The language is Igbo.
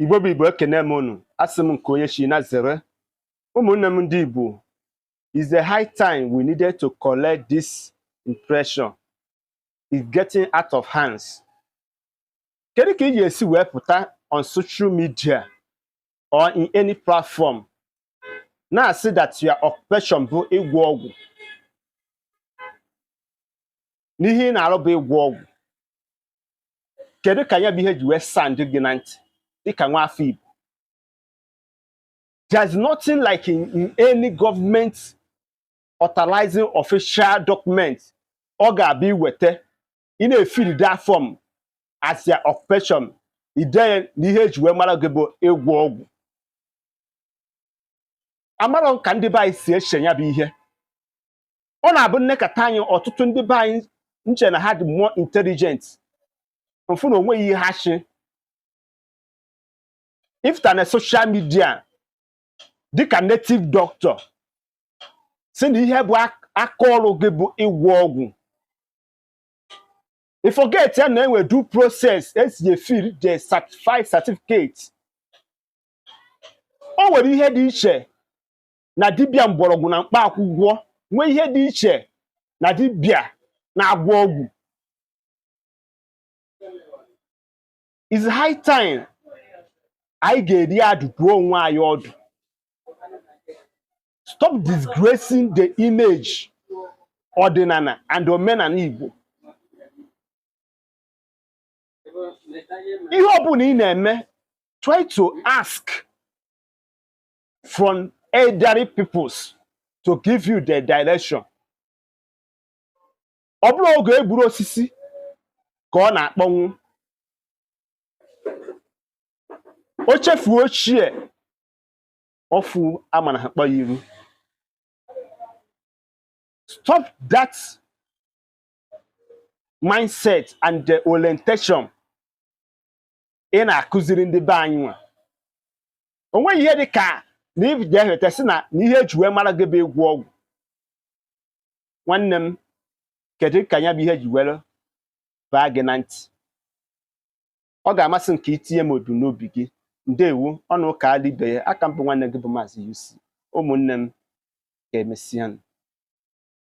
Igbo bụ Igbo, ekene m unu. Asị m nke onye chi na zere. Ụmụnne m ndị Igbo, is the high time we needed to collect this impression. It's getting out of hands. Kedu ka ị ga-esi wee pụta on social media or in any platform na-asị that your occupation bụ ịgwọ ọgwụ, n'ihe ị na-arụ bụ ịgwọ ọgwụ? Kedu ka ya bụ ihe ji wee sound gị na ntị dịka nwa afọ Igbo? There's nothing like in any government authorizing official document ọ ga-abịa iweta ị na-efill that form as your occupation, ide ya na ihe eji wee mara gị bụ ịgwọ ọgwụ. Amarọ ka ndị be anyị si eche ya bụ ihe. Ọ na-abụ nnekọta anyị, ọtụtụ ndị be anyị nche na ha dị more intelligent, mfụ na onweghị ihe ha chi ifta na social media dịka native doctor si na ihe bụ aka ọrụ gị bụ ịgwọ ọgwụ. I forget ya na enwe due process esi efill the certified certificate. O nwere ihe dị iche na dibịa mgbọrọgwụ na mkpa akwụkwọ, nwee ihe dị iche na dibịa na-agwọ ọgwụ. It's high time anyị ga-eri adụdụ onwe anyị ọdụ. Stop disgracing the image ọdịnala and omenala Igbo. Ihe ọbụla ị na-eme, try to ask from elderly peoples to give you the direction. Ọ bụrụ oge egburu osisi ka ọ na-akpọnwụ, o chefuo ochie ọfụ ama na akpọ ya iru. Stop that mindset and the orientation ị na-akụziri ndị be anyị nwa. O nweghị ihe dị ka na ị ga-eweta sị na ihe eji wee mara gị bụ ịgwọ ọgwụ. Nwanne m, kedu ka ya bụ ihe ji were baa gị na ntị? Ọ ga-amasị m ka ị tinye m obi n'obi gị. Ndewo ọnụ ụka ala ibe ya. Aka mbụ nwanne gị bụ Maazị UC. Ụmụnne m, ga-emesịa.